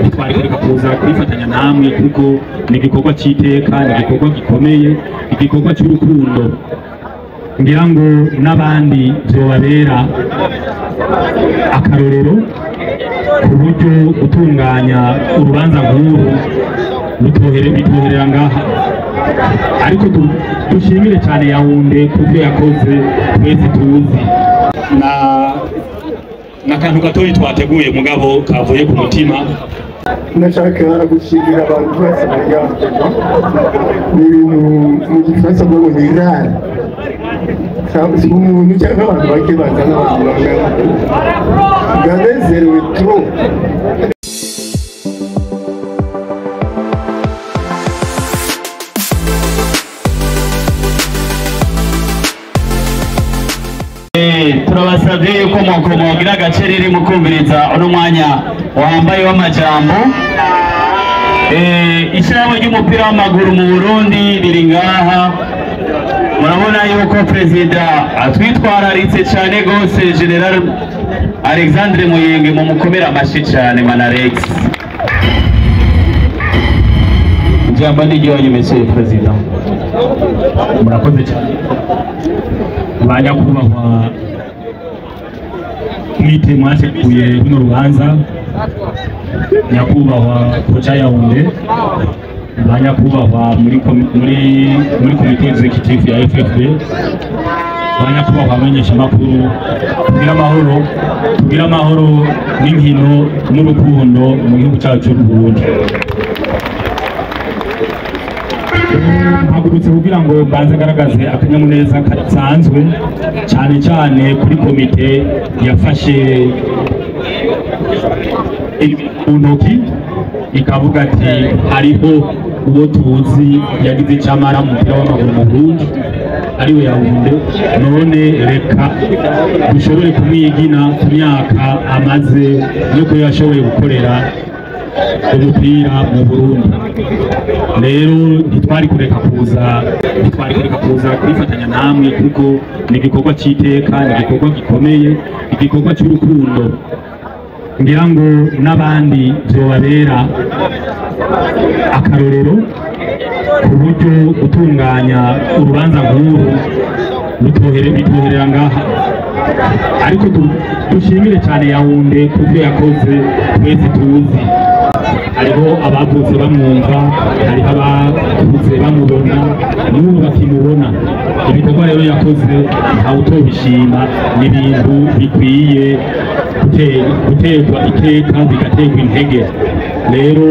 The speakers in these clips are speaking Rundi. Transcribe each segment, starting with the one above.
Ntitwari kureka kuza kwifatanya namwe kuko ni igikorwa cy'iteka, ni igikorwa gikomeye, igikorwa cy'urukundo. Ngira ngo n'abandi byobabera akarorero ku buryo gutunganya urubanza nk'uru bitoherera ngaha. Ariko dushimire cyane Yaounde ku byo yakoze twese tuzi. Na n'akantu gatoyi twateguye mugabo kavuye ku mutima. Ndashaka gushimira abantu bose bari ngaha. Ni ibintu mu gifaransa bavuga ngo ni rare. Si umuntu cyangwa abantu bake bazana abantu bangana. Ndanezerewe trop. Turabasabye yuko mwogira agacerere mu kumviriza uno mwanya wambaye w'amajambo. Ishyirahamwe ry'umupira w'amaguru mu Burundi riri ngaha. Murabona yuko perezida atwitwararitse cyane gose, General Alexandre Muyenge, mumukomera amashyi cyane Manarex. Ijambo ni ryanyu Monsieur le Président. Murakoze cyane ba nyakubahwa mwite mwateguye runo rubanza, nyakubahwa koca Yaounde, ba nyakubahwa muri komite executive ya FFB, ba nyakubahwa abamenyeshamakuru, tugira amahoro n'inkino n'urukundo mu gihugu cyacu cy'u Burundi. Mpagurutse kugira ngo mbanze ngaragaze akanyamuneza kasanzwe cyane cyane kuri komite yafashe intoki ikavuga ati hariho uwo tuzi yagize icamara mu mupira w'amaguru mu Burundi ariwe Yaounde, none reka dushobore kumwigina ku myaka amaze nuko yashoboye gukorera umupira mu Burundi. Rero ntitwari kureka kuza kwifatanya namwe kuko ni igikorwa cy'iteka, ni igikorwa gikomeye, igikorwa cy'urukundo. Ngira ngo n'abandi byobabera akarorero ku buryo gutunganya urubanza nk'uru bitoherera ngaha. Ariko dushimire cyane Yaounde ku byo yakoze twese tuzi. Hariho abavutse bamwumva, hariho abakuze bamubona, n'ubu bakimubona. Ibikorwa rero yakoze ntawutobishima, ni ibintu bikwiye guterwa iteka bigaterwa intege. Rero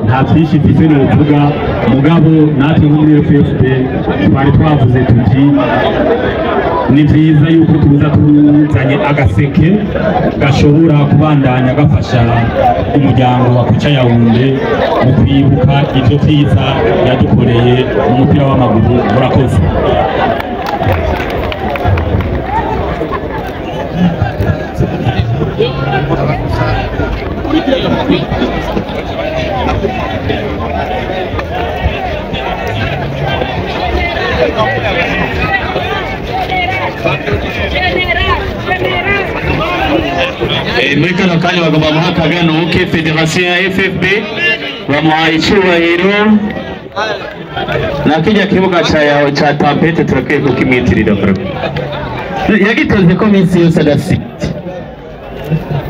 nta byinshi mfise novuga, mugabo natwe nko muri FFB twari twavuze tuti ni byiza yuko tuza tuzanye agaseke gashobora kubandanya gafasha umuryango wa Koca Yaounde mu kwibuka ivyo vyiza yadukoreye mu mupira w'amaguru. Murakoze. Muri kano kanya bagomba guha akaganuke federasiyo ya FFB, bamuhaye icyubahiro na kijya kibuga cya tampete turakwiye kukimwitirira. Yagitoze ko minsi yose adasite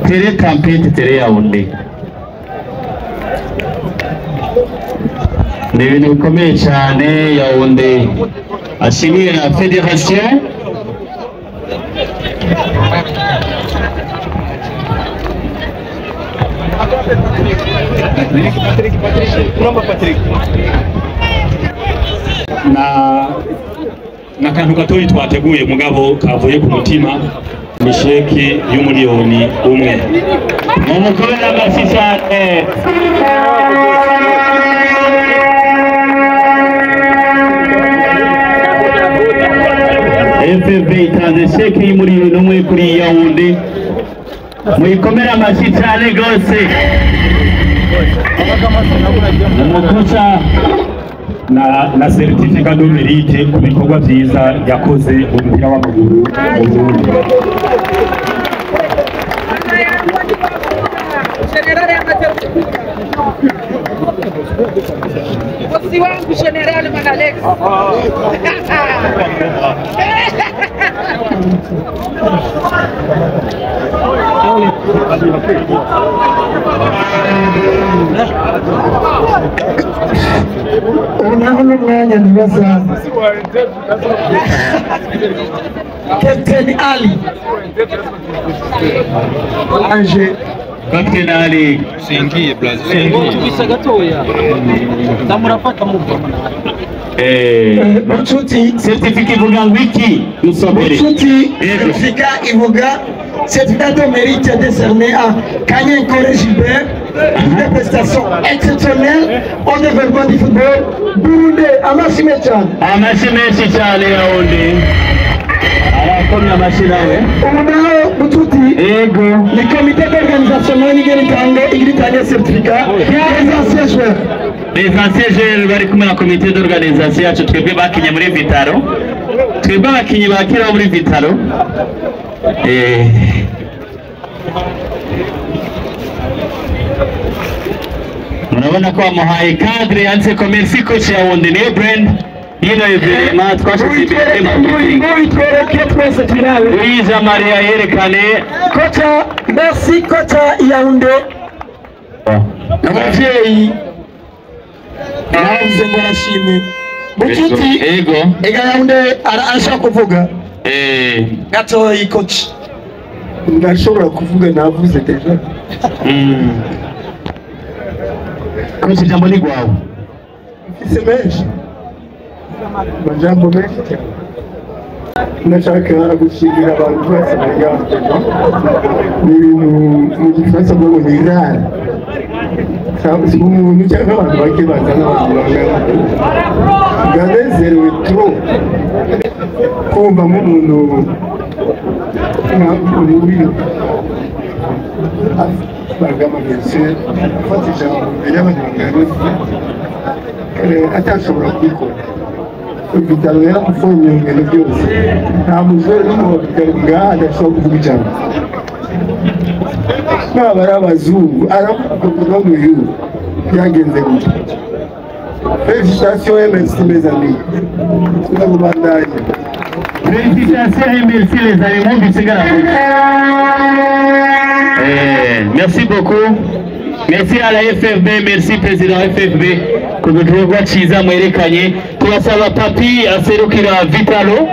tere tampete tere Yaounde. Ni ibintu bikomeye cyane Yaounde ashimiye na federasiyo. Na kantu gatoyi twateguye mugabo kavuye ku mutima, ni sheki y'umuliyoni umwe. Mumukomere amashyi cyane. FFB itanze sheki y'umuliyoni umwe kuri Yaounde, muyikomere amashyi cyane rwose. Umukoca na certificat de mérite ku bikorwa vyiza yakoze mu mupira w'amaguru mu Burundi. Bosi wangu General Manalex. Unaho n'umwanya ntibaza Captain Ali Ange Captain Ali Singiye Brazil. Singiye. Gatoya. Ndamurafata mu Bucuti certificat ivuga ngo iki dusomere Bucuti certificat ivuga certificat de mérite décerné à Kanyankore Gilbert pour des prestations exceptionnelles au développement du football burundais. Amashyi menshi cyane. Amashyi menshi cyane yawundi arakomye amashyi nawe. Ubu naho Bucuti yego ni komite d'organisation nayo nigera itange igira itange certificat des anciens joueurs. Les anciens joueurs bari kumwe na komite d'organisation yacu twebwe bakinye muri Vitaro, twebwe abakinyi ba kera bo muri Vitaro. Murabona ko bamuhaye cadre yanditse ko merci coach Yaounde, niyo brand yino evenement twashize imbere. Mubitwereke twese turabe. Louise Maria yerekane kocha, merci kocha Yaounde. Abavyeyi navuze ngo arashimye Bucuti. Ego ega Yaounde arashaka kuvuga gatoyi coach. Ndashobora kuvuga navuze deja. Coach ijambo ni gwawe. Mfise menshi amajambo menshi cyane. Ndashaka gushimira abantu bose bari ngaha. Ni ibintu mu gifaransa bavuga ngo ni rare. Si umuntu cyangwa abantu bake bazana abantu bangana. Ndanezerewe trop kumva nk'umuntu nka uyu Bagama bien afata ijambo imbere y'abantu bangana atashobora kubikora. Ibitaro yaramufungiye mu bintu byose, nta mujore n'umuntu wa bitaro ngaha adashobora kuvuga ijambo. Baba ari abazungu aravuga ngo uyu byagenze gutya. Félicitations et merci mes amis. Turabandanya. Félicitations et merci les amis, mwumvise ngaravuga. Merci beaucoup. Merci à la FFB, merci président FFB ku gikorwa cyiza mwerekanye. Turasaba Papi aserukira Vitalo.